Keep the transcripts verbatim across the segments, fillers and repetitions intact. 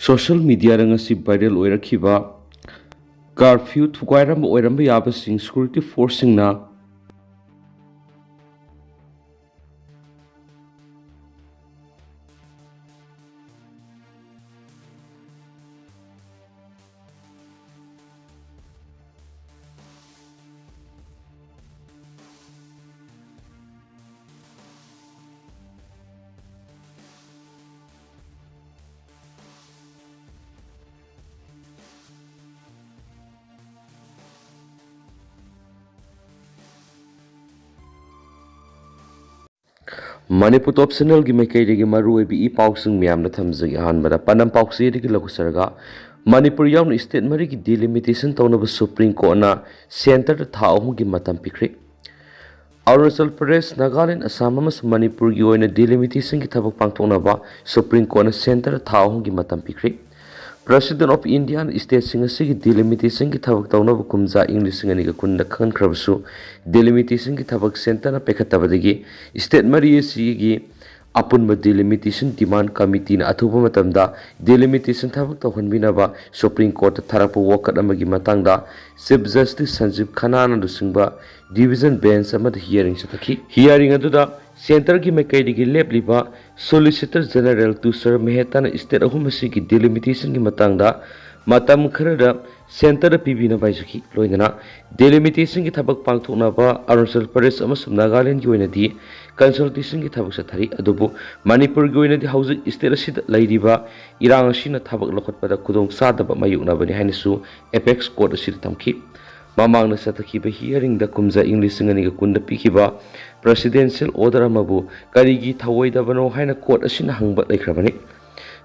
Social mediaꯗ ꯉꯁꯤ viral ꯑꯣꯏꯔꯛꯈꯤꯕ curfew ꯊꯨꯒꯥꯏꯔꯝꯕ ꯑꯣꯏꯔꯝꯕ ꯌꯥꯕꯁꯤꯡ security forceꯁꯤꯡꯅ Manipur ꯇꯣꯞ ꯆꯦꯅꯦꯜꯒꯤ ꯃꯥꯏꯀꯩꯗꯒꯤ ꯃꯔꯨꯑꯣꯏꯕ ꯏ ꯄꯥꯎꯁꯤꯡ ꯃꯌꯥꯝꯗ ꯊꯝꯖꯒꯦ꯫ ꯑꯍꯥꯟꯕꯗ ꯄꯥꯟꯗꯝ ꯄꯥꯎꯆꯦꯗꯒꯤ ꯂꯧꯊꯔꯒ, ꯃꯅꯤꯄꯨꯔ ꯌꯥꯎꯅ state ꯃꯔꯤꯒꯤ delimitation ꯇꯧꯅꯕ Supreme Courtꯅ centreꯗ ꯊꯥ ꯑꯍꯨꯝꯒꯤ ꯃꯇꯝ ꯄꯤꯈ꯭ꯔꯦ꯫ ꯑꯔꯨꯅꯥꯆꯜ ꯄ꯭ꯔꯗꯦꯁ, ꯅꯥꯒꯥꯂꯦꯟ, ꯑꯁꯥꯝ ꯑꯃꯁꯨꯡ ꯃꯅꯤꯄꯨꯔꯒꯤ ꯑꯣꯏꯅ delimitationꯒꯤ ꯊꯕꯛ ꯄꯥꯡꯊꯣꯛꯅꯕ Supreme Courtꯅ centreꯗ ꯊꯥ ꯑꯍꯨꯝꯒꯤ ꯃꯇꯝ ꯄꯤꯈ꯭ꯔꯦ꯫ President of Indiaꯅ stateꯁꯤꯡ ꯑꯁꯤꯒꯤ delimitationꯒꯤ ꯊꯕꯛ ꯇꯧꯅꯕ ꯀꯨꯝꯖꯥ ꯏꯪ ꯂꯤꯁꯤꯡ ꯑꯅꯤꯒ ꯀꯨꯟꯗ ꯈꯪꯍꯟꯈ꯭ꯔꯕꯁꯨ, delimitationꯒꯤ ꯊꯕꯛ centreꯅ ꯄꯥꯏꯈꯠꯇꯕꯗꯒꯤ state ꯃꯔꯤ ꯑꯁꯤꯒꯤ ꯑꯄꯨꯟꯕ delimitation demand committeeꯅ ꯑꯊꯨꯕ ꯃꯇꯝꯗ delimitation ꯊꯕꯛ ꯇꯧꯍꯟꯕꯤꯅꯕ Supreme Courtꯇ ꯊꯥꯔꯛꯄ ꯋꯥꯀꯠ ꯑꯃꯒꯤ ꯃꯇꯥꯡꯗ Chief Justice ꯁꯟꯖꯤꯕ ꯈꯟꯅꯥꯅ ꯂꯨꯆꯤꯡꯕ division bench ꯑꯃꯗ hearing ꯆꯠꯊꯈꯤ꯫ Hearing ꯑꯗꯨꯗ centreꯒꯤ ꯃꯥꯏꯀꯩꯗꯒꯤ ꯂꯦꯞꯂꯤꯕ Solicitor General ꯇꯨꯁꯥꯔ ꯃꯦꯍꯇꯥꯅ state ꯑꯍꯨꯝ ꯑꯁꯤꯒꯤ delimitationꯒꯤ ꯃꯇꯥꯡꯗ ꯃꯇꯝ ꯈꯔꯗ centreꯗ ꯄꯤꯕꯤꯅꯕ ꯍꯥꯏꯖꯈꯤ꯫ ꯂꯣꯏꯅꯅ delimitationꯒꯤ ꯊꯕꯛ ꯄꯥꯡꯊꯣꯛꯅꯕ ꯑꯔꯨꯅꯥꯆꯜ ꯄ꯭ꯔꯗꯦꯁ ꯑꯃꯁꯨꯡ ꯅꯥꯒꯥꯂꯦꯟꯒꯤ ꯑꯣꯏꯅꯗꯤ consultationꯒꯤ ꯊꯕꯛ ꯆꯠꯊꯔꯤ꯫ ꯑꯗꯨꯕꯨ ꯃꯅꯤꯄꯨꯔꯒꯤ ꯑꯣꯏꯅꯗꯤ ꯍꯧꯖꯤꯛ state ꯑꯁꯤꯗ ꯂꯩꯔꯤꯕ ꯏꯔꯥꯡ ꯑꯁꯤꯅ ꯊꯕꯛ ꯂꯧꯈꯠꯄꯗ ꯈꯨꯗꯣꯡꯆꯥꯗꯕ ꯃꯥꯌꯣꯛꯅꯕꯅꯤ ꯍꯥꯏꯅꯁꯨ apex court ꯑꯁꯤꯗ ꯊꯝꯈꯤ꯫ ꯃꯃꯥꯡꯗ ꯆꯠꯊꯈꯤꯕ hearingꯗ ꯀꯨꯝꯖꯥ ꯏꯪ ꯂꯤꯁꯤꯡ ꯑꯅꯤꯒ ꯀꯨꯟꯗ ꯄꯤꯈꯤꯕ presidential order ꯑꯃꯕꯨ ꯀꯔꯤꯒꯤ ꯊꯧꯑꯣꯏꯗꯕꯅꯣ ꯍꯥꯏꯅ court ꯑꯁꯤꯅ ꯍꯪꯕ ꯂꯩꯈ꯭ꯔꯕꯅꯤ꯫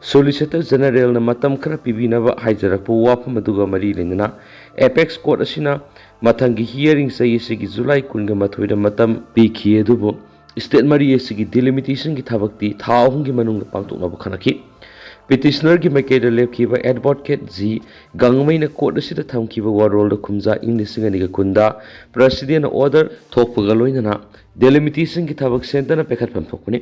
Solicitor Generalꯅ ꯃꯇꯝ ꯈꯔ ꯄꯤꯕꯤꯅꯕ ꯍꯥꯏꯖꯔꯛꯄ ꯋꯥꯐꯝ ꯑꯗꯨꯒ ꯃꯔꯤ ꯂꯩꯅꯅ apex court ꯑꯁꯤꯅ ꯃꯊꯪꯒꯤ hearing ꯆꯍꯤ ꯑꯁꯤꯒꯤ ꯖꯨꯂꯥꯏ ꯀꯨꯟꯒ ꯃꯥꯊꯣꯏꯗ ꯃꯇꯝ ꯄꯤꯈꯤ꯫ ꯑꯗꯨꯕꯨ state ꯃꯔꯤ ꯑꯁꯤꯒꯤ delimitationꯒꯤ ꯊꯕꯛꯇꯤ ꯊꯥ ꯑꯍꯨꯝꯒꯤ ꯃꯅꯨꯡꯗ ꯄꯥꯡꯊꯣꯛꯅꯕ ꯈꯟꯅꯈꯤ꯫ Petitionerꯒꯤ ꯃꯥꯏꯀꯩꯗ ꯂꯦꯞꯈꯤꯕ advocate ꯖꯤ ꯒꯥꯡꯃꯩꯅ court ꯑꯁꯤꯗ ꯊꯝꯈꯤꯕ ꯋꯥꯔꯣꯜꯗ ꯀꯨꯝꯖꯥ ꯏꯪ ꯂꯤꯁꯤꯡ ꯑꯅꯤꯒ ꯀꯨꯟꯗ presidentꯅ order ꯊꯣꯛꯄꯒ ꯂꯣꯏꯅꯅ delimitationꯒꯤ ꯊꯕꯛ centreꯅ ꯄꯥꯏꯈꯠꯐꯝ ꯊꯣꯛꯄꯅꯤ꯫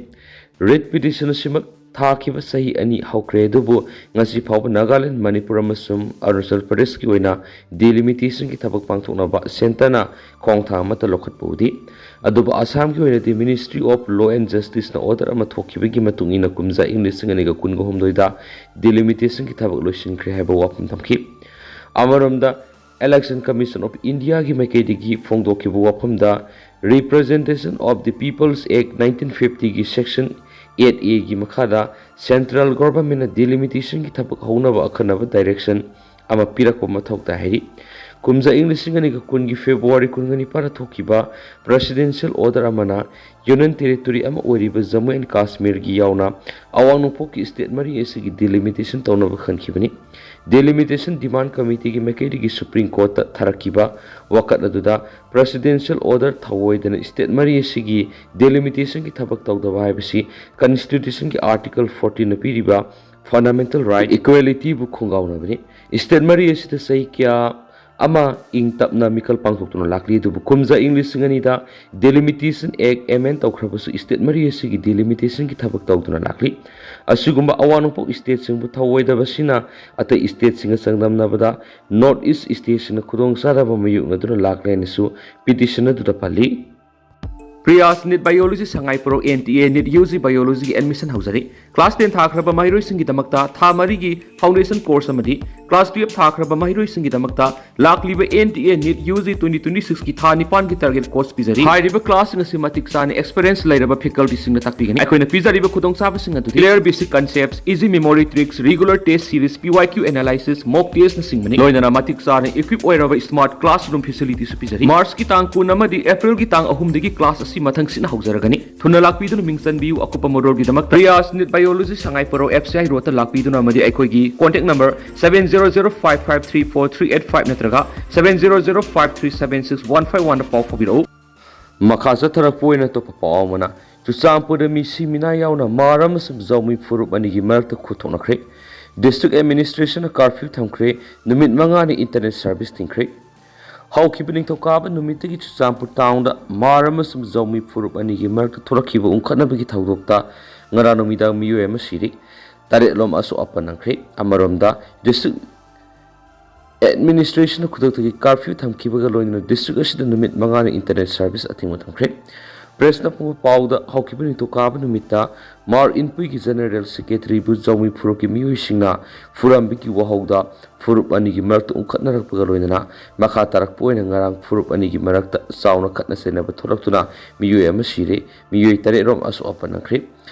Writ petition ꯑꯁꯤꯃꯛ ꯊꯥꯈꯤꯕ ꯆꯍꯤ ꯑꯅꯤ ꯍꯧꯈ꯭ꯔꯦ, ꯑꯗꯨꯕꯨ ꯉꯁꯤ ꯐꯥꯎꯕ ꯅꯥꯒꯥꯂꯦꯟ, ꯃꯅꯤꯄꯨꯔ ꯑꯃꯁꯨꯡ ꯑꯔꯨꯅꯥꯆꯜ ꯄ꯭ꯔꯗꯦꯁꯀꯤ ꯑꯣꯏꯅ ꯗꯤꯂꯤꯃꯤꯇꯦꯁꯟꯒꯤ ꯊꯕꯛ ꯄꯥꯡꯊꯣꯛꯅꯕ ꯁꯦꯟꯇꯔꯅ ꯈꯣꯡꯊꯥꯡ ꯑꯃꯠꯇ ꯂꯧꯈꯠꯄ ꯎꯗꯦ꯫ ꯑꯗꯨꯕꯨ ꯑꯁꯥꯝꯒꯤ ꯑꯣꯏꯅꯗꯤ Ministry of Law and Justice ꯅ order ꯑꯃ ꯊꯣꯛꯈꯤꯕꯒꯤ ꯃꯇꯨꯡ ꯏꯟꯅ ꯀꯨꯝꯖꯥ ꯏꯪ ꯂꯤꯁꯤꯡ ꯑꯅꯤꯒ ꯀꯨꯟꯒ ꯍꯨꯝꯗꯣꯏꯗ ꯗꯤꯂꯤꯃꯤꯇꯦꯁꯟꯒꯤ ꯊꯕꯛ ꯂꯣꯏꯁꯤꯟꯈ꯭ꯔꯦ ꯍꯥꯏꯕ ꯋꯥꯐꯝ ꯊꯝꯈꯤ꯫ ꯑꯃꯔꯣꯝꯗ, Election Commission of India ꯒꯤ ꯃꯥꯏꯀꯩꯗꯒꯤ ꯐꯣꯡꯗꯣꯛꯈꯤꯕ ꯋꯥꯐꯝꯗ, Representation of the People's Act nineteen fifty ꯒꯤ Section eight A ꯒꯤ ꯃꯈꯥꯗ central government ꯅ ꯗꯤꯂꯤꯃꯤꯇꯦꯁꯟꯒꯤ ꯊꯕꯛ ꯍꯧꯅꯕ ꯑꯈꯟꯅꯕ direction ꯑꯃ ꯄꯤꯔꯛꯄ ꯃꯊꯧ ꯇꯥꯏ ꯍꯥꯏꯔꯤ꯫ ꯀꯨꯝꯖꯥ ꯏꯪ ꯂꯤꯁꯤꯡ ꯑꯅꯤꯒ ꯀꯨꯟꯒꯤ ꯐꯦꯕ꯭ꯔꯨꯋꯥꯔꯤ ꯀꯨꯟꯒ ꯅꯤꯄꯥꯟꯗ ꯊꯣꯛꯈꯤꯕ presidential order ꯑꯃꯅ Union Territory ꯑꯃ ꯑꯣꯏꯔꯤꯕ ꯖꯝꯃꯨ ꯑꯦꯟ ꯀꯥꯁꯃꯤꯔꯒꯤ ꯌꯥꯎꯅ ꯑꯋꯥꯡ ꯅꯣꯡꯄꯣꯛꯀꯤ state ꯃꯔꯤ ꯑꯁꯤꯒꯤ ꯗꯤꯂꯤꯃꯤꯇꯦꯁꯟ ꯇꯧꯅꯕ ꯈꯟꯈꯤꯕꯅꯤ꯫ Delimitation Demand Committee ꯒꯤ ꯃꯥꯏꯀꯩꯗꯒꯤ ꯁꯨꯄ꯭ꯔꯤꯝ ꯀꯣꯔꯠꯇ ꯊꯥꯔꯛꯈꯤꯕ ꯋꯥꯀꯠ ꯑꯗꯨꯗ presidential order ꯊꯧꯑꯣꯏꯗꯅ state ꯃꯔꯤ ꯑꯁꯤꯒꯤ ꯗꯤꯂꯤꯃꯤꯇꯦꯁꯟꯒꯤ ꯊꯕꯛ ꯇꯧꯗꯕ ꯍꯥꯏꯕꯁꯤ ꯀꯟꯁꯇꯤꯇ꯭ꯌꯨꯁꯟꯒꯤ ꯑꯥꯔꯇꯤꯀꯜ ꯐꯣꯔꯇꯤꯟꯅ ꯄꯤꯔꯤꯕ ꯐꯟꯗꯥꯃꯦꯟꯇꯦꯜ ꯔꯥꯏꯠ ꯏꯀ꯭ꯋꯦꯂꯤꯇꯤꯕꯨ ꯈꯣꯡꯒꯥꯎꯅꯕꯅꯤ꯫ State ꯃꯔꯤ ꯑꯁꯤꯗ ꯆꯍꯤ ꯀꯌꯥ ꯑꯃ ꯏꯪ ꯇꯞꯅ ꯃꯤꯈꯜ ꯄꯥꯡꯊꯣꯛꯇꯨꯅ ꯂꯥꯛꯂꯤ, ꯑꯗꯨꯕꯨ ꯀꯨꯝꯖꯥ ꯏꯪ ꯂꯤꯁꯤꯡ ꯑꯅꯤꯗ Delimitation Act amend ꯇꯧꯈ꯭ꯔꯕꯁꯨ state ꯃꯔꯤ ꯑꯁꯤꯒꯤ ꯗꯤꯂꯤꯃꯤꯇꯦꯁꯟꯒꯤ ꯊꯕꯛ ꯇꯧꯗꯨꯅ ꯂꯥꯛꯂꯤ꯫ ꯑꯁꯤꯒꯨꯝꯕ ꯑꯋꯥꯡ ꯅꯣꯡꯄꯣꯛ stateꯁꯤꯡꯕꯨ ꯊꯧꯑꯣꯏꯗꯕꯁꯤꯅ ꯑꯇꯩ stateꯁꯤꯡꯒ ꯆꯥꯡꯗꯝꯅꯕꯗ North East stateꯁꯤꯡꯅ ꯈꯨꯗꯣꯡꯆꯥꯗꯕ ꯃꯥꯌꯣꯛꯅꯗꯨꯅ ꯂꯥꯛꯂꯦ ꯍꯥꯏꯅꯁꯨ ꯄꯤꯇꯤꯁꯟ ꯑꯗꯨꯗ ꯄꯜꯂꯤ꯫ Priyas NEET Biology Sangai ꯄꯣꯔꯣ N T A NEET U G Biology ꯒꯤ admission ꯍꯧꯖꯔꯤ꯫ Class ten ꯊꯥꯈ꯭ꯔꯕ ꯃꯍꯩꯔꯣꯏꯁꯤꯡꯒꯤꯗꯃꯛꯇ ꯊꯥ ꯃꯔꯤꯒꯤ foundation course ꯑꯃꯗꯤ class twelve ꯊꯥꯈ꯭ꯔꯕ ꯃꯍꯩꯔꯣꯏꯁꯤꯡꯒꯤꯗꯃꯛꯇ ꯂꯥꯛꯂꯤꯕ N T A NEET U G twenty twenty-six ꯀꯤ ꯊꯥ ꯅꯤꯄꯥꯟꯒꯤ target course ꯄꯤꯖꯔꯤ꯫ ꯍꯥꯏꯔꯤꯕ classꯁꯤꯡ ꯑꯁꯤ ꯃꯇꯤꯛ ꯆꯥꯅ experience ꯂꯩꯔꯕ facultyꯁꯤꯡꯅ ꯇꯥꯛꯄꯤꯒꯅꯤ꯫ ꯑꯩꯈꯣꯏꯅ ꯄꯤꯖꯔꯤꯕ ꯈꯨꯗꯣꯡꯆꯥꯕꯁꯤꯡ ꯑꯗꯨꯗꯤ clear basic concepts, easy memory tricks, regular test series, P Y Q analysis, mock testꯅꯆꯤꯡꯕꯅꯤ꯫ ꯂꯣꯏꯅꯅ ꯃꯇꯤꯛ ꯆꯥꯅ equip ꯑꯣꯏꯔꯕ smart classroom facilityꯁꯨ ꯄꯤꯖꯔꯤ꯫ Marchꯀꯤ ꯇꯥꯡ ꯀꯨꯟ ꯑꯃꯗꯤ Aprilꯒꯤ ꯇꯥꯡ ꯑꯍꯨꯝꯗꯒꯤ class ꯑꯁꯤ ꯃꯊꯪ ꯁꯤꯠꯅ ꯍꯧꯖꯔꯒꯅꯤ꯫ ꯊꯨꯅ ꯂꯥꯛꯄꯤꯗꯨꯅ ꯃꯤꯡ ꯆꯟꯕꯤꯌꯨ꯫ ꯑꯀꯨꯞꯄ ꯃꯔꯣꯜꯒꯤꯗꯃꯛꯇ Priyas NEET Biology Sangai ꯄꯣꯔꯣ F C I roadꯇ ꯂꯥꯛꯄꯤꯗꯨꯅ ꯑꯃꯗꯤ ꯑꯩꯈꯣꯏꯒꯤ contact number seven zero zero five five three four three eight five ꯅꯠꯇ꯭ꯔꯒ seven zero zero five three seven six one five oneꯗ ꯄꯥꯎ ꯐꯥꯎꯕꯤꯔꯛꯎ꯫ ꯃꯈꯥ ꯆꯠꯊꯔꯛꯄ ꯑꯣꯏꯅ ꯑꯇꯣꯞꯄ ꯄꯥꯎ ꯑꯃꯅ, ꯆꯨꯔꯆꯥꯟꯄꯨꯔꯗ ꯃꯤꯁꯤ ꯃꯤꯅꯥ ꯌꯥꯎꯅ ꯃꯥꯔ ꯑꯃꯁꯨꯡ ꯖꯥꯎꯃꯤ ꯐꯨꯔꯨꯞ ꯑꯅꯤꯒꯤ ꯃꯔꯛꯇ ꯈꯨꯠꯊꯣꯛꯅꯈ꯭ꯔꯦ꯫ District Administrationꯅ curfew ꯊꯝꯈ꯭ꯔꯦ꯫ ꯅꯨꯃꯤꯠ ꯃꯉꯥꯅꯤ internet service ꯊꯤꯡꯈ꯭ꯔꯦ꯫ ꯍꯧꯈꯤꯕ ꯅꯤꯡꯊꯧꯀꯥꯕ ꯅꯨꯃꯤꯠꯇꯒꯤ ꯆꯨꯔꯆꯥꯟꯄꯨꯔ townꯗ ꯃꯥꯔ ꯑꯃꯁꯨꯡ ꯖꯥꯎꯃꯤ ꯐꯨꯔꯨꯞ ꯑꯅꯤꯒꯤ ꯃꯔꯛꯇ ꯊꯣꯛꯂꯛꯈꯤꯕ ꯎꯪꯈꯠꯅꯕꯒꯤ ꯊꯧꯗꯣꯛꯇ ꯉꯔꯥꯡ ꯅꯨꯃꯤꯗꯥꯡ ꯃꯤꯑꯣꯏ ꯑꯃ ꯁꯤꯔꯤ, ꯇꯔꯦꯠꯂꯣꯝ ꯑꯁꯣꯛ ꯑꯄꯟ ꯅꯪꯈ꯭ꯔꯦ꯫ ꯑꯃꯔꯣꯝꯗ, ꯗꯤꯁꯇ꯭ꯔꯤꯛ ꯑꯦꯗꯃꯤꯅꯤꯁꯇ꯭ꯔꯦꯁꯟꯅ ꯈꯨꯗꯛꯇꯒꯤ ꯀꯥꯔꯐ꯭ꯌꯨ ꯊꯝꯈꯤꯕꯒ ꯂꯣꯏꯅꯅ ꯗꯤꯁꯇ꯭ꯔꯤꯛ ꯑꯁꯤꯗ ꯅꯨꯃꯤꯠ ꯃꯉꯥꯅꯤ ꯏꯟꯇꯔꯅꯦꯠ ꯁꯥꯔꯚꯤꯁ ꯑꯊꯤꯡꯕ ꯊꯝꯈ꯭ꯔꯦ꯫ ꯄ꯭ꯔꯦꯁꯅ ꯐꯣꯡꯕ ꯄꯥꯎꯗ, ꯍꯧꯈꯤꯕ ꯅꯤꯡꯊꯧꯀꯥꯕ ꯅꯨꯃꯤꯠꯇ ꯃꯥꯔ ꯏꯟꯄꯨꯏꯒꯤ ꯖꯦꯅꯔꯦꯜ ꯁꯦꯀ꯭ꯔꯦꯇꯔꯤꯕꯨ ꯖꯧꯃꯤ ꯐꯨꯔꯨꯞꯀꯤ ꯃꯤꯑꯣꯏꯁꯤꯡꯅ ꯐꯨꯔꯝꯕꯒꯤ ꯋꯥꯍꯧꯗ ꯐꯨꯔꯨꯞ ꯑꯅꯤꯒꯤ ꯃꯔꯛꯇ ꯎꯪꯈꯠꯅꯔꯛꯄꯒ ꯂꯣꯏꯅꯅ ꯃꯈꯥ ꯇꯥꯔꯛꯄ ꯑꯣꯏꯅ ꯉꯔꯥꯡ ꯐꯨꯔꯨꯞ ꯑꯅꯤꯒꯤ ꯃꯔꯛꯇ ꯆꯥꯎꯅ ꯈꯠꯅ ꯆꯩꯅꯕ ꯊꯣꯛꯂꯛꯇꯨꯅ ꯃꯤꯑꯣꯏ ꯑꯃ ꯁꯤꯔꯦ, ꯃꯤꯑꯣꯏ ꯇꯔꯦꯠꯔꯣꯝ ꯑꯁꯣꯛ ꯑꯄꯟ ꯅꯪꯈ꯭ꯔꯦ꯫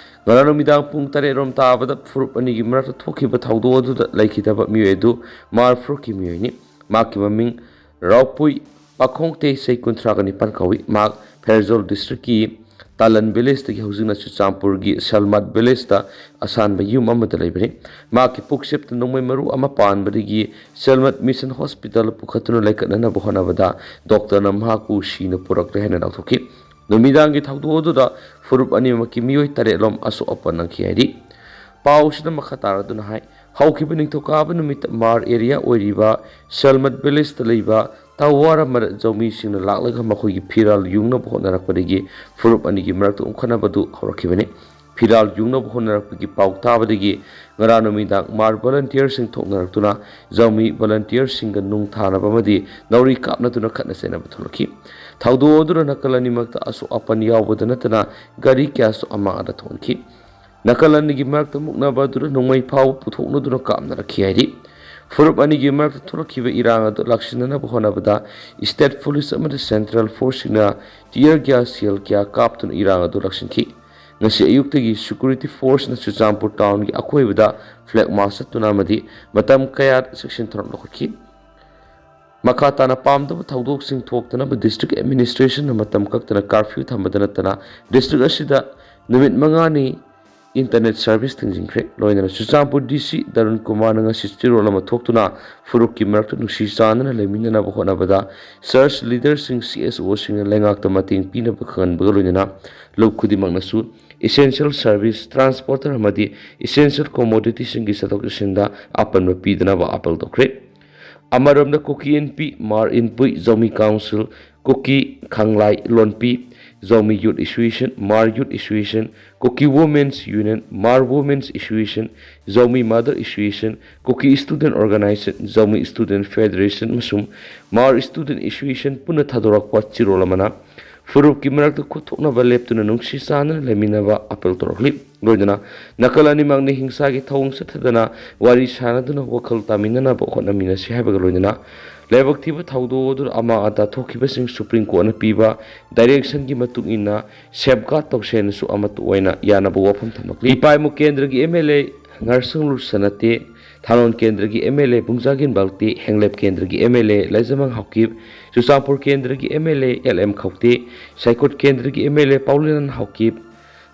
ꯉꯔꯥꯡ ꯅꯨꯃꯤꯗꯥꯡ ꯄꯨꯡ ꯇꯔꯦꯠꯔꯣꯝ ꯇꯥꯕꯗ ꯐꯨꯔꯨꯞ ꯑꯅꯤꯒꯤ ꯃꯔꯛꯇ ꯊꯣꯛꯈꯤꯕ ꯊꯧꯗꯣꯛ ꯑꯗꯨꯗ ꯂꯩꯈꯤꯗꯕ ꯃꯤꯑꯣꯏ ꯑꯗꯨ ꯃꯥꯔ ꯐꯨꯔꯨꯞꯀꯤ ꯃꯤꯑꯣꯏꯅꯤ꯫ ꯃꯍꯥꯛꯀꯤ ꯃꯃꯤꯡ ꯔꯥꯎꯄꯨꯏ ꯄꯥꯈꯣꯡꯇꯦ, ꯆꯍꯤ ꯀꯨꯟꯊ꯭ꯔꯥꯒ ꯅꯤꯄꯥꯟ ꯀꯧꯏ꯫ ꯃꯍꯥꯛ ꯐꯦꯔꯖꯣꯜ ꯗꯤꯁꯇ꯭ꯔꯤꯛꯀꯤ ꯇꯥꯂꯟ ꯚꯤꯂꯦꯖꯇꯒꯤ ꯍꯧꯖꯤꯛꯅ ꯆꯨꯔꯆꯥꯟꯄꯨꯔꯒꯤ ꯁꯦꯜꯃꯥꯠ ꯚꯤꯂꯦꯖꯇ ꯑꯁꯥꯟꯕ ꯌꯨꯝ ꯑꯃꯗ ꯂꯩꯕꯅꯤ꯫ ꯃꯍꯥꯛꯀꯤ ꯄꯨꯛꯆꯦꯞꯇ ꯅꯣꯡꯃꯩ ꯃꯔꯨ ꯑꯃ ꯄꯥꯟꯕꯗꯒꯤ ꯁꯦꯜꯃꯥꯠ ꯃꯤꯁꯟ ꯍꯣꯁꯄꯤꯇꯥꯜ ꯄꯨꯈꯠꯇꯨꯅ ꯂꯩꯈꯠꯅꯅꯕ ꯍꯣꯠꯅꯕꯗ ꯗꯣꯛꯇꯔꯅ ꯃꯍꯥꯛꯄꯨ ꯁꯤꯅ ꯄꯨꯔꯛꯂꯦ ꯍꯥꯏꯅ ꯂꯥꯎꯊꯣꯛꯈꯤ꯫ ꯅꯨꯃꯤꯗꯥꯡꯒꯤ ꯊꯧꯗꯣꯛ ꯑꯗꯨꯗ ꯐꯨꯔꯨꯞ ꯑꯅꯤꯃꯛꯀꯤ ꯃꯤꯑꯣꯏ ꯇꯔꯦꯠꯂꯣꯝ ꯑꯁꯣꯛ ꯑꯄꯟ ꯅꯪꯈꯤ ꯍꯥꯏꯔꯤ꯫ ꯄꯥꯎꯁꯤꯅ ꯃꯈꯥ ꯇꯥꯔꯗꯨꯅ ꯍꯥꯏ, ꯍꯧꯈꯤꯕ ꯅꯤꯡꯊꯧꯀꯥꯕ ꯅꯨꯃꯤꯠꯇ ꯃꯥꯔ ꯑꯦꯔꯤꯌꯥ ꯑꯣꯏꯔꯤꯕ ꯁꯦꯜꯃꯠ ꯚꯤꯂꯦꯖꯇ ꯂꯩꯕ ꯇꯋꯥꯔ ꯃꯔꯛ ꯖꯧꯃꯤꯁꯤꯡꯅ ꯂꯥꯛꯂꯒ ꯃꯈꯣꯏꯒꯤ ꯐꯤꯔꯥꯜ ꯌꯨꯡꯅꯕ ꯍꯣꯠꯅꯔꯛꯄꯗꯒꯤ ꯐꯨꯔꯨꯞ ꯑꯅꯤꯒꯤ ꯃꯔꯛꯇ ꯎꯪꯈꯠꯅꯕꯗꯨ ꯍꯧꯔꯛꯈꯤꯕꯅꯤ꯫ ꯐꯤꯔꯥꯜ ꯌꯨꯡꯅꯕ ꯍꯣꯠꯅꯔꯛꯄꯒꯤ ꯄꯥꯎ ꯇꯥꯕꯗꯒꯤ ꯉꯔꯥꯡ ꯅꯨꯃꯤꯗꯥꯡ ꯃꯥꯔ ꯚꯣꯂꯟꯇꯤꯌꯔꯁꯤꯡ ꯊꯣꯛꯅꯔꯛꯇꯨꯅ ꯖꯧꯃꯤ ꯚꯣꯂꯟꯇꯤꯌꯔꯁꯤꯡꯒ ꯅꯨꯡ ꯊꯥꯅꯕ ꯑꯃꯗꯤ ꯅꯥꯎꯔꯤ ꯀꯥꯞꯅꯗꯨꯅ ꯈꯠꯅ ꯆꯩꯅꯕ ꯊꯣꯛꯂꯛꯈꯤ꯫ ꯊꯧꯗꯣꯛ ꯑꯗꯨꯅ ꯅꯥꯀꯜ ꯑꯅꯤꯃꯛꯇ ꯑꯁꯣꯛ ꯑꯄꯟ ꯌꯥꯎꯕꯗ ꯅꯠꯇꯅ ꯒꯥꯔꯤ ꯀꯌꯥꯁꯨ ꯑꯃꯥꯡ ꯑꯇꯥ ꯊꯣꯛꯍꯟꯈꯤ꯫ ꯅꯥꯀꯜ ꯑꯅꯤꯒꯤ ꯃꯔꯛꯇ ꯃꯨꯛꯅꯕ ꯑꯗꯨꯅ ꯅꯣꯡꯃꯩ ꯐꯥꯎꯕ ꯄꯨꯊꯣꯛꯅꯗꯨꯅ ꯀꯥꯞꯅꯔꯛꯈꯤ ꯍꯥꯏꯔꯤ꯫ ꯐꯨꯔꯨꯞ ꯑꯅꯤꯒꯤ ꯃꯔꯛꯇ ꯊꯣꯛꯂꯛꯈꯤꯕ ꯏꯔꯥꯡ ꯑꯗꯨ ꯂꯥꯛꯁꯤꯟꯅꯅꯕ ꯍꯣꯠꯅꯕꯗ ꯁ꯭ꯇꯦꯠ ꯄꯨꯂꯤꯁ ꯑꯃꯗꯤ ꯁꯦꯟꯇ꯭ꯔꯦꯜ ꯐꯣꯔꯁꯁꯤꯡꯅ ꯇꯤꯌꯔ ꯒ꯭ꯌꯥꯁ ꯁꯦꯜ ꯀꯌꯥ ꯀꯥꯞꯇꯨꯅ ꯏꯔꯥꯡ ꯑꯗꯨ ꯂꯥꯛꯁꯤꯟꯈꯤ꯫ ꯉꯁꯤ ꯑꯌꯨꯛꯇꯒꯤ ꯁꯦꯀ꯭ꯌꯨꯔꯤꯇꯤ ꯐꯣꯔꯁꯅ ꯆꯨꯔꯆꯥꯟꯄꯨꯔ ꯇꯥꯎꯟꯒꯤ ꯑꯀꯣꯏꯕꯗ ꯐ꯭ꯂꯦꯛ ꯃꯥꯔꯆ ꯆꯠꯇꯨꯅ ꯑꯃꯗꯤ ꯃꯇꯝ ꯀꯌꯥ ꯆꯦꯛꯁꯤꯟ ꯊꯧꯔꯥꯡ ꯂꯧꯈꯠꯈꯤ꯫ ꯃꯈꯥ ꯇꯥꯅ ꯄꯥꯝꯗꯕ ꯊꯧꯗꯣꯛꯁꯤꯡ ꯊꯣꯛꯇꯅꯕ ꯗꯤꯁꯇ꯭ꯔꯤꯛ ꯑꯦꯗꯃꯤꯅꯤꯁꯇ꯭ꯔꯦꯁꯟꯅ ꯃꯇꯝ ꯀꯛꯇꯅ ꯀꯥꯔꯐ꯭ꯌꯨ ꯊꯝꯕꯗ ꯅꯠꯇꯅ ꯗꯤꯁꯇ꯭ꯔꯤꯛ ꯑꯁꯤꯗ ꯅꯨꯃꯤꯠ ꯃꯉꯥꯅꯤ ꯏꯟꯇꯔꯅꯦꯠ ꯁꯥꯔꯚꯤꯁ ꯊꯤꯡꯖꯤꯟꯈ꯭ꯔꯦ꯫ ꯂꯣꯏꯅꯅ ꯆꯨꯔꯆꯥꯟꯄꯨꯔ ꯗꯤ ꯁꯤ ꯗꯔꯨꯟ ꯀꯨꯃꯥꯔꯅ ꯉꯁꯤ ꯆꯦꯔꯣꯜ ꯑꯃ ꯊꯣꯛꯇꯨꯅ ꯐꯨꯔꯨꯞꯀꯤ ꯃꯔꯛꯇ ꯅꯨꯡꯁꯤ ꯆꯥꯟꯅꯅ ꯂꯩꯃꯤꯟꯅꯅꯕ ꯍꯣꯠꯅꯕꯗ ꯆꯔꯆ ꯂꯤꯗꯔꯁꯤꯡ, ꯁꯤ ꯑꯦꯁ ꯑꯣꯁꯤꯡꯅ ꯂꯩꯉꯥꯛꯇ ꯃꯇꯦꯡ ꯄꯤꯅꯕ ꯈꯪꯍꯟꯕꯒ ꯂꯣꯏꯅꯅ ꯂꯨꯞ ꯈꯨꯗꯤꯡꯃꯛꯅꯁꯨ ꯏꯁꯦꯟꯁꯤꯌꯦꯜ ꯁꯥꯔꯚꯤꯁ, ꯇ꯭ꯔꯥꯟꯁꯄꯣꯔꯇꯔ ꯑꯃꯗꯤ ꯏꯁꯦꯟꯁꯤꯌꯦꯜ ꯀꯣꯃꯣꯗꯤꯇꯤꯁꯤꯡꯒꯤ ꯆꯠꯊꯣꯛ ꯆꯠꯁꯤꯟꯗ ꯑꯄꯟꯕ ꯄꯤꯗꯅꯕ ꯑꯥꯄꯜ ꯇꯧꯈ꯭ꯔꯦ꯫ ꯑꯃꯔꯣꯝꯗ ꯀꯨꯀꯤ ꯏꯟꯄꯤ, ꯃꯥꯔ ꯏꯟꯄꯨꯏ, ꯖꯧꯃꯤ ꯀꯥꯎꯟꯁꯤꯜ, ꯀꯨꯀꯤ, ꯈꯪꯂꯥꯏ, ꯂꯣꯟꯄꯤ, Zomi Youth Association, Hmar Youth Association, Kuki Women's Union, Hmar Women's Association, Zomi Mother Association, Kuki Student Organization, Zomi Student Federation ꯑꯃꯁꯨꯡ Hmar Student Association ꯄꯨꯟꯅ ꯊꯥꯗꯣꯔꯛꯄ ꯆꯦꯔꯣꯜ ꯑꯃꯅ ꯐꯨꯔꯨꯞꯀꯤ ꯃꯔꯛꯇ ꯈꯨꯠ ꯊꯣꯛꯅꯕ ꯂꯦꯞꯇꯨꯅ ꯅꯨꯡꯁꯤ ꯆꯥꯟꯅꯅ ꯂꯩꯃꯤꯟꯅꯕ ꯑꯥꯄꯤꯜ ꯇꯧꯔꯛꯂꯤ꯫ ꯂꯣꯏꯅꯅ ꯅꯥꯀꯜ ꯑꯅꯤꯃꯛꯅ ꯍꯤꯡꯁꯥꯒꯤ ꯊꯧꯑꯣꯡ ꯆꯠꯊꯗꯅ ꯋꯥꯔꯤ ꯁꯥꯅꯗꯨꯅ ꯋꯥꯈꯜ ꯇꯥꯃꯤꯟꯅꯅꯕ ꯍꯣꯠꯅꯃꯤꯟꯅꯁꯤ ꯍꯥꯏꯕꯒ ꯂꯣꯏꯅꯅ ꯂꯥꯏꯕꯛ ꯊꯤꯕ ꯊꯧꯗꯣꯛ ꯑꯗꯨꯗ ꯑꯃꯥ ꯑꯇꯥ ꯊꯣꯛꯈꯤꯕꯁꯤꯡ ꯁꯨꯄ꯭ꯔꯤꯝ ꯀꯣꯔꯠꯅ ꯄꯤꯕ ꯗꯥꯏꯔꯦꯛꯁꯟꯒꯤ ꯃꯇꯨꯡ ꯏꯟꯅ ꯁꯦꯞꯒꯥꯔꯗ ꯇꯧꯁꯦꯅꯁꯨ ꯑꯃꯠꯇ ꯑꯣꯏꯅ ꯌꯥꯅꯕ ꯋꯥꯐꯝ ꯊꯝꯂꯛꯂꯤ꯫ ꯏꯄꯥꯏꯃꯨ ꯀꯦꯟꯗ꯭ꯔꯒꯤ ꯑꯦꯝ ꯑꯦꯜ ꯑꯦ ꯉꯔꯁꯪꯂꯨ ꯁꯅꯥꯇꯦ, ꯊꯥꯔꯣꯟ ꯀꯦꯟꯗ꯭ꯔꯒꯤ ꯑꯦꯝ ꯑꯦꯜ ꯑꯦ ꯕꯨꯡꯖꯥꯒꯤꯟ ꯕꯥꯜꯇꯦ, ꯍꯦꯡꯂꯦꯞ ꯀꯦꯟꯗ꯭ꯔꯒꯤ M L A Letzamang Haokip, Churachandpur ꯀꯦꯟꯗ꯭ꯔꯒꯤ M L A L M Khaute, Saikot ꯀꯦꯟꯗ꯭ꯔꯒꯤ M L A Paolienlal Haokip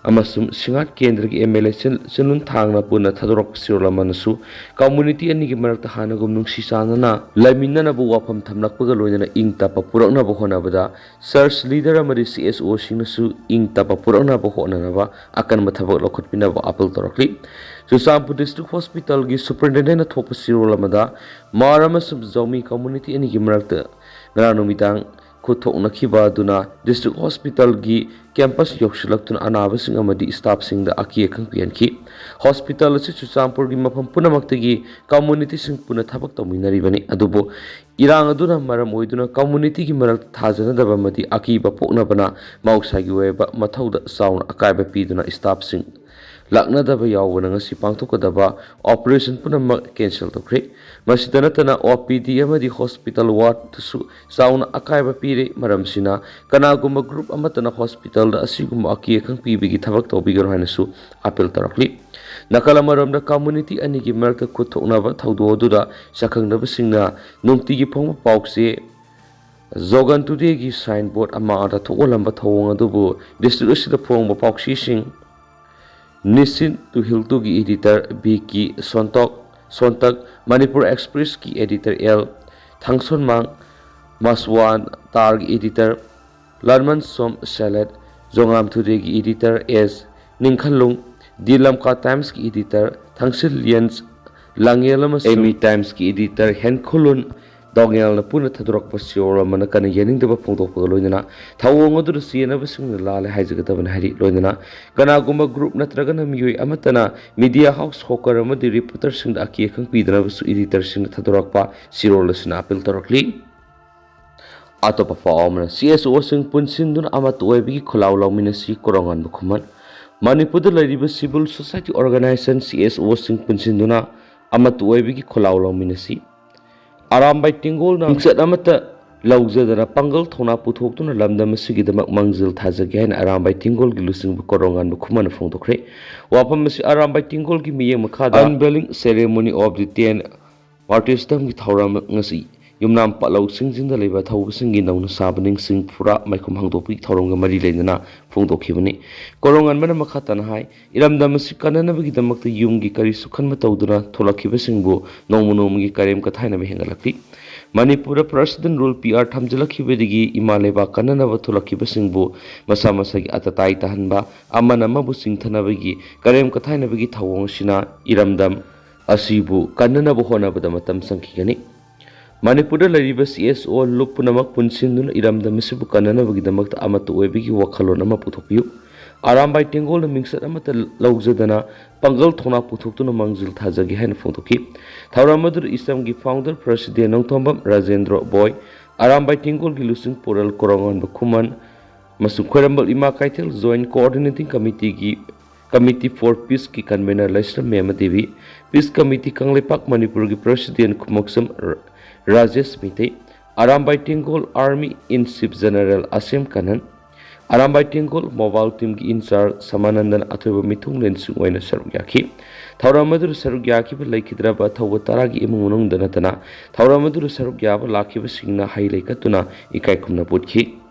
ꯑꯃꯁꯨꯡ ꯁꯤꯡꯍꯥꯠ ꯀꯦꯟꯗ꯭ꯔꯒꯤ ꯑꯦꯝ ꯑꯦꯜ ꯑꯦ ꯆꯤꯟ-, ꯆꯤꯟꯂꯨꯟ ꯊꯥꯡꯅ ꯄꯨꯟꯅ ꯊꯥꯗꯣꯔꯛꯄ ꯆꯦꯔꯣꯜ ꯑꯃꯅꯁꯨ ꯀꯝꯃꯨꯅꯤꯇꯤ ꯑꯅꯤꯒꯤ ꯃꯔꯛꯇ ꯍꯥꯟꯅꯒꯨꯝ ꯅꯨꯡꯁꯤ ꯆꯥꯟꯅꯅ ꯂꯩꯃꯤꯟꯅꯅꯕ ꯋꯥꯐꯝ ꯊꯝꯂꯛꯄꯒ ꯂꯣꯏꯅꯅ ꯏꯪ ꯇꯞꯄ ꯄꯨꯔꯛꯅꯕ ꯍꯣꯠꯅꯕꯗ ꯆꯔꯆ ꯂꯤꯗꯔ ꯑꯃꯗꯤ ꯁꯤ ꯑꯦꯁ ꯑꯣꯁꯤꯡꯅꯁꯨ ꯏꯪ ꯇꯞꯄ ꯄꯨꯔꯛꯅꯕ ꯍꯣꯠꯅꯅꯕ ꯑꯀꯟꯕ ꯊꯕꯛ ꯂꯧꯈꯠꯄꯤꯅꯕ ꯑꯥꯄꯤꯜ ꯇꯧꯔꯛꯂꯤ꯫ ꯆꯨꯔꯆꯥꯟꯄꯨꯔ ꯗꯤꯁꯇ꯭ꯔꯤꯛ ꯍꯣꯁꯄꯤꯇꯥꯜꯒꯤ ꯁꯨꯄꯔꯤꯟꯇꯦꯟꯗꯦꯟꯅ ꯊꯣꯛꯄ ꯆꯦꯔꯣꯜ ꯑꯃꯗ ꯍꯃꯥꯔ ꯑꯃꯁꯨꯡ ꯖꯧꯃꯤ ꯀꯝꯃꯨꯅꯤꯇꯤ ꯑꯅꯤꯒꯤ ꯃꯔꯛꯇ ꯉꯔꯥꯡ ꯅꯨꯃꯤꯗꯥꯡ ꯈꯨꯠ ꯊꯣꯛꯅꯈꯤꯕ ꯑꯗꯨꯅ ꯗꯤꯁꯇ꯭ꯔꯤꯛ ꯍꯣꯁꯄꯤꯇꯥꯜꯒꯤ ꯀꯦꯝꯄꯁ ꯌꯧꯁꯤꯜꯂꯛꯇꯨꯅ ꯑꯅꯥꯕꯁꯤꯡ ꯑꯃꯗꯤ ꯁ꯭ꯇꯥꯐꯁꯤꯡꯗ ꯑꯀꯤ ꯑꯈꯪ ꯄꯤꯍꯟꯈꯤ꯫ ꯍꯣꯁꯄꯤꯇꯥꯜ ꯑꯁꯤ ꯆꯨꯔꯆꯥꯟꯄꯨꯔꯒꯤ ꯃꯐꯝ ꯄꯨꯝꯅꯃꯛꯇꯒꯤ ꯀꯝꯃꯨꯅꯤꯇꯤꯁꯤꯡ ꯄꯨꯟꯅ ꯊꯕꯛ ꯇꯧꯃꯤꯟꯅꯔꯤꯕꯅꯤ, ꯑꯗꯨꯕꯨ ꯏꯔꯥꯡ ꯑꯗꯨꯅ ꯃꯔꯝ ꯑꯣꯏꯗꯨꯅ ꯀꯝꯃꯨꯅꯤꯇꯤꯒꯤ ꯃꯔꯛꯇ ꯊꯥꯖꯅꯗꯕ ꯑꯃꯗꯤ ꯑꯀꯤꯕ ꯄꯣꯛꯅꯕꯅ ꯃꯍꯧꯁꯥꯒꯤ ꯑꯣꯏꯕ ꯃꯊꯧꯗ ꯆꯥꯎꯅ ꯑꯀꯥꯏꯕ ꯄꯤꯗꯨꯅ ꯁ꯭ꯇꯥꯐꯁꯤꯡ ꯂꯥꯛꯅꯗꯕ ꯌꯥꯎꯕꯅ ꯉꯁꯤ ꯄꯥꯡꯊꯣꯛꯀꯗꯕ ꯑꯣꯄꯔꯦꯁꯟ ꯄꯨꯝꯅꯃꯛ ꯀꯦꯟꯁꯦꯜ ꯇꯧꯈ꯭ꯔꯦ꯫ ꯃꯁꯤꯗ ꯅꯠꯇꯅ ꯑꯣ ꯄꯤ ꯗꯤ ꯑꯃꯗꯤ ꯍꯣꯁꯄꯤꯇꯥꯜ ꯋꯥꯔꯗꯇꯁꯨ ꯆꯥꯎꯅ ꯑꯀꯥꯏꯕ ꯄꯤꯔꯦ꯫ ꯃꯔꯝꯁꯤꯅ ꯀꯅꯥꯒꯨꯝꯕ ꯒ꯭ꯔꯨꯞ ꯑꯃꯠꯇꯅ ꯍꯣꯁꯄꯤꯇꯥꯜꯗ ꯑꯁꯤꯒꯨꯝꯕ ꯑꯀꯤ ꯑꯈꯪ ꯄꯤꯕꯒꯤ ꯊꯕꯛ ꯇꯧꯕꯤꯒꯅꯨ ꯍꯥꯏꯅꯁꯨ ꯑꯥꯄꯤꯜ ꯇꯧꯔꯛꯂꯤ꯫ ꯅꯥꯀꯜ ꯑꯃꯔꯣꯝꯗ ꯀꯝꯃꯨꯅꯤꯇꯤ ꯑꯅꯤꯒꯤ ꯃꯔꯛꯇ ꯈꯨꯠ ꯊꯣꯛꯅꯕ ꯊꯧꯗꯣꯛ ꯑꯗꯨꯗ ꯁꯛꯈꯪꯗꯕꯁꯤꯡꯅ ꯅꯨꯡꯇꯤꯒꯤ ꯐꯣꯡꯕ ꯄꯥꯎꯆꯦ ꯖꯣꯒꯟ ꯇꯨꯗꯦꯒꯤ ꯁꯥꯏꯟ ꯕꯣꯔꯗ ꯑꯃ ꯑꯥꯗ ꯊꯣꯛꯍꯜꯂꯝꯕ ꯊꯧꯑꯣꯡ ꯑꯗꯨꯕꯨ ꯗꯤꯁꯇ꯭ꯔꯤꯛ ꯑꯁꯤꯗ ꯐꯣꯡꯕ ꯄꯥꯎꯆꯦꯁꯤꯡ ꯅꯤꯁꯤꯟ ꯇꯨꯍꯤꯜꯇꯨꯒꯤ ꯏꯗꯤꯇꯔ ꯕꯤ ꯀꯤ ꯁꯣꯟꯇꯣꯛ, ꯁꯣꯟꯇꯛ, ꯃꯅꯤꯄꯨꯔ ꯑꯦꯛꯁꯄ꯭ꯔꯦꯁꯀꯤ ꯏꯗꯤꯇꯔ ꯑꯦꯜ ꯊꯥꯡꯁꯣꯟꯃꯥꯡ, ꯃꯁꯋꯥꯟ ꯇꯥꯔꯒꯤ ꯏꯗꯤꯇꯔ ꯂꯥꯟꯃꯟ ꯁꯣꯝ ꯁꯦꯂꯦꯠ, ꯖꯣꯉꯥꯝ ꯊꯨꯗꯦꯒꯤ ꯏꯗꯤꯇꯔ ꯑꯦꯁ ꯅꯤꯡꯈꯜꯂꯨꯡ, ꯗꯤ ꯂꯝꯀꯥ ꯇꯥꯏꯝꯁꯀꯤ ꯏꯗꯤꯇꯔ ꯊꯥꯡꯁꯤꯜ ꯌꯦꯟꯁ ꯂꯥꯡꯉꯦꯜ ꯑꯃꯁꯨꯡ ꯑꯦꯃꯤ ꯇꯥꯏꯝꯁꯀꯤ ꯏꯗꯤꯇꯔ ꯍꯦꯟꯈꯨꯂꯨꯟ ꯗꯣꯉꯦꯜꯅ ꯄꯨꯟꯅ ꯊꯥꯗꯣꯔꯛꯄ ꯁꯤꯔꯣꯜ ꯑꯃꯅ ꯀꯟꯅ ꯌꯥꯅꯤꯡꯗꯕ ꯐꯣꯡꯗꯣꯛꯄꯒ ꯂꯣꯏꯅꯅ ꯊꯧꯑꯣꯡ ꯑꯗꯨꯗ ꯆꯦꯟꯅꯕꯁꯤꯡꯅ ꯂꯥꯜꯂꯦ ꯍꯥꯏꯖꯒꯗꯕꯅꯤ ꯍꯥꯏꯔꯤ꯫ ꯂꯣꯏꯅꯅ ꯀꯅꯥꯒꯨꯝꯕ ꯒ꯭ꯔꯨꯞ ꯅꯠꯇ꯭ꯔꯒꯅ ꯃꯤꯑꯣꯏ ꯑꯃꯠꯇꯅ ꯃꯤꯗꯤꯌꯥ ꯍꯥꯎꯁ ꯍꯣꯀꯔ ꯑꯃꯗꯤ ꯔꯤꯄꯣꯔꯇꯔꯁꯤꯡꯗ ꯑꯀꯤ ꯑꯈꯪ ꯄꯤꯗꯅꯕꯁꯨ ꯏꯗꯤꯇꯔꯁꯤꯡꯅ ꯊꯥꯗꯣꯔꯛꯄ ꯁꯤꯔꯣꯜ ꯑꯁꯤꯅ ꯑꯄꯤꯜ ꯇꯧꯔꯛꯂꯤ꯫ ꯑꯇꯣꯞꯄ ꯄꯥꯎ ꯑꯃꯅ, ꯁꯤ ꯑꯦꯁ ꯑꯣꯁꯤꯡ ꯄꯨꯟꯁꯤꯟꯗꯨꯅ ꯑꯃꯠꯇ ꯑꯣꯏꯕꯒꯤ ꯈꯣꯜꯂꯥꯎ ꯂꯥꯎꯃꯤꯟꯅꯁꯤ, ꯀꯣꯔꯧꯉꯥꯟꯕ ꯈꯨꯃꯟ꯫ ꯃꯅꯤꯄꯨꯔꯗ ꯂꯩꯔꯤꯕ civil society organisation C S ꯑꯣꯁꯤꯡ ꯄꯨꯟꯁꯤꯟꯗꯨꯅ ꯑꯃꯠꯇ ꯑꯣꯏꯕꯒꯤ ꯈꯣꯜꯂꯥꯎ ꯂꯥꯎꯃꯤꯟꯅꯁꯤ꯫ ꯑꯔꯥꯝꯕꯥꯏ ꯇꯦꯡꯒꯣꯜꯅ ꯃꯤꯡꯆꯠ ꯑꯃꯠꯇ ꯂꯧꯖꯗꯅ ꯄꯥꯡꯒꯜ ꯊꯧꯅꯥ ꯄꯨꯊꯣꯛꯇꯨꯅ ꯂꯝꯗꯝ ꯑꯁꯤꯒꯤꯗꯃꯛ ꯃꯥꯡꯖꯤꯜ ꯊꯥꯖꯒꯦ ꯍꯥꯏꯅ ꯑꯔꯥꯝꯕꯥꯏ ꯇꯦꯡꯒꯣꯜꯒꯤ ꯂꯨꯆꯤꯡꯕ ꯀꯣꯔꯧꯉꯥꯟꯕ ꯈꯨꯃꯟꯅ ꯐꯣꯡꯗꯣꯛꯈ꯭ꯔꯦ꯫ ꯋꯥꯐꯝ ꯑꯁꯤ ꯑꯔꯥꯝꯕꯥꯏ ꯇꯦꯡꯒꯣꯜꯒꯤ ꯃꯤꯠꯌꯦꯡ ꯃꯈꯥꯗ Unveiling Ceremony of the Ten Martyrs ꯒꯤ ꯊꯧꯔꯝ ꯉꯁꯤ ꯌꯨꯝꯅꯥꯝ ꯄꯠꯂꯧ ꯁꯤꯡꯖꯤꯟꯗ ꯂꯩꯕ ꯊꯧꯕꯁꯤꯡꯒꯤ ꯅꯧꯅ ꯁꯥꯕ ꯅꯤꯡꯁꯤꯡ ꯐꯨꯔꯥ ꯃꯥꯏꯈꯨꯝ ꯍꯥꯡꯗꯣꯛꯄꯒꯤ ꯊꯧꯔꯝꯒ ꯃꯔꯤ ꯂꯩꯅꯅ ꯐꯣꯡꯗꯣꯛꯈꯤꯕꯅꯤ꯫ ꯀꯣꯔꯧꯉꯥꯟꯕꯅ ꯃꯈꯥ ꯇꯥꯅ ꯍꯥꯏ, ꯏꯔꯝꯗꯝ ꯑꯁꯤ ꯀꯟꯅꯅꯕꯒꯤꯗꯃꯛꯇ ꯌꯨꯝꯒꯤ ꯀꯔꯤꯁꯨ ꯈꯟꯕ ꯇꯧꯗꯨꯅ ꯊꯣꯛꯂꯛꯈꯤꯕꯁꯤꯡꯕꯨ ꯅꯣꯡꯃ ꯅꯣꯡꯃꯒꯤ ꯀꯔꯦꯝ ꯀꯊꯥꯏꯅꯕ ꯍꯦꯟꯒꯠꯂꯛꯂꯤ꯫ ꯃꯅꯤꯄꯨꯔꯗ ꯄ꯭ꯔꯁꯤꯗꯦꯟ ꯔꯨꯜ ꯄꯤ ꯑꯥꯔ ꯊꯝꯖꯤꯜꯂꯛꯈꯤꯕꯗꯒꯤ ꯏꯃꯥ ꯂꯩꯕꯥꯛ ꯀꯟꯅꯅꯕ ꯊꯣꯛꯂꯛꯈꯤꯕꯁꯤꯡꯕꯨ ꯃꯁꯥ ꯃꯁꯥꯒꯤ ꯑꯇꯇꯥꯏ ꯇꯥꯍꯟꯕ, ꯑꯃꯅ ꯑꯃꯕꯨ ꯆꯤꯡꯊꯅꯕꯒꯤ ꯀꯔꯦꯝ ꯀꯊꯥꯏꯅꯕꯒꯤ ꯊꯧꯑꯣꯡ ꯑꯁꯤꯅ ꯏꯔꯝꯗꯝ ꯑꯁꯤꯕꯨ ꯀꯟꯅꯅꯕ ꯍꯣꯠꯅꯕꯗ ꯃꯇꯝ ꯆꯪꯈꯤꯒꯅꯤ꯫ ꯃꯅꯤꯄꯨꯔꯗ ꯂꯩꯔꯤꯕ ꯁꯤ ꯑꯦꯁ ꯑꯣ ꯂꯨꯞ ꯄꯨꯝꯅꯃꯛ ꯄꯨꯟꯁꯤꯟꯗꯨꯅ ꯏꯔꯝꯗꯝ ꯑꯁꯤꯕꯨ ꯀꯟꯅꯅꯕꯒꯤꯗꯃꯛꯇ ꯑꯃꯠꯇ ꯑꯣꯏꯕꯒꯤ ꯋꯥꯈꯜꯂꯣꯟ ꯑꯃ ꯄꯨꯊꯣꯛꯄꯤꯌꯨ꯫ ꯑꯔꯥꯝꯕꯥꯏ ꯇꯦꯡꯒꯣꯜꯅ ꯃꯤꯡꯆꯠ ꯑꯃꯠꯇ ꯂꯧꯖꯗꯅ ꯄꯥꯡꯒꯜ ꯊꯧꯅꯥ ꯄꯨꯊꯣꯛꯇꯨꯅ ꯃꯥꯡꯖꯤꯜ ꯊꯥꯖꯒꯦ ꯍꯥꯏꯅ ꯐꯣꯡꯗꯣꯛꯈꯤ꯫ ꯊꯧꯔꯝ ꯑꯗꯨꯗ ꯏꯁꯝꯒꯤ ꯐꯥꯎꯟꯗꯔ ꯄ꯭ꯔꯁꯤꯗꯦꯟ ꯅꯣꯡꯊꯣꯝꯕꯝ ꯔꯥꯖꯦꯟꯗ꯭ꯔ ꯕꯣꯏ, ꯑꯔꯥꯝꯕꯥꯏ ꯇꯦꯡꯒꯣꯜꯒꯤ ꯂꯨꯆꯤꯡ ꯄꯣꯔꯦꯜ ꯀꯣꯔꯧꯉꯥꯟꯕ ꯈꯨꯃꯟ ꯑꯃꯁꯨꯡ ꯈ꯭ꯋꯥꯏꯔꯝꯕꯝ ꯏꯃꯥ ꯀꯩꯊꯦꯜ ꯖꯣꯏꯟꯠ ꯀꯣꯑꯣꯔꯗꯤꯅꯦꯇꯤꯡ ꯀꯃꯤꯇꯤꯒꯤ Committee for Peace ꯀꯤ convenor Leishram Mema Devi, peace committee Kangleipak ꯃꯅꯤꯄꯨꯔꯒꯤ ꯄ꯭ꯔꯁꯤꯗꯦꯟ ꯈꯨꯃꯣꯛꯁꯝ ꯔ-, Rajesh Meitei, Arambai Tenggol army in chief general Asem Kanan, Arambai Tenggol mobile ꯇꯤꯝꯒꯤ ꯏꯟꯆꯥꯔꯖ ꯁꯃꯥꯅꯟꯗꯟ ꯑꯊꯣꯏꯕ ꯃꯤꯊꯨꯡꯂꯦꯟꯁꯤꯡ ꯑꯣꯏꯅ ꯁꯔꯨꯛ ꯌꯥꯈꯤ꯫ ꯊꯧꯔꯝ ꯑꯗꯨꯗ ꯁꯔꯨꯛ ꯌꯥꯈꯤꯕ ꯂꯩꯈꯤꯗ꯭ꯔꯕ ꯑꯊꯧꯕ ꯇꯔꯥꯒꯤ ꯏꯃꯨꯡ ꯃꯅꯨꯡꯗ ꯅꯠꯇꯅ ꯊꯧꯔꯝ ꯑꯗꯨꯗ ꯁꯔꯨꯛ ꯌꯥꯕ ꯂꯥꯛꯈꯤꯕꯁꯤꯡꯅ ꯍꯩ ꯂꯩ ꯀꯠꯇꯨꯅ ꯏꯀꯥꯏ ꯈꯨꯝꯅꯕ ꯎꯠꯈꯤ꯫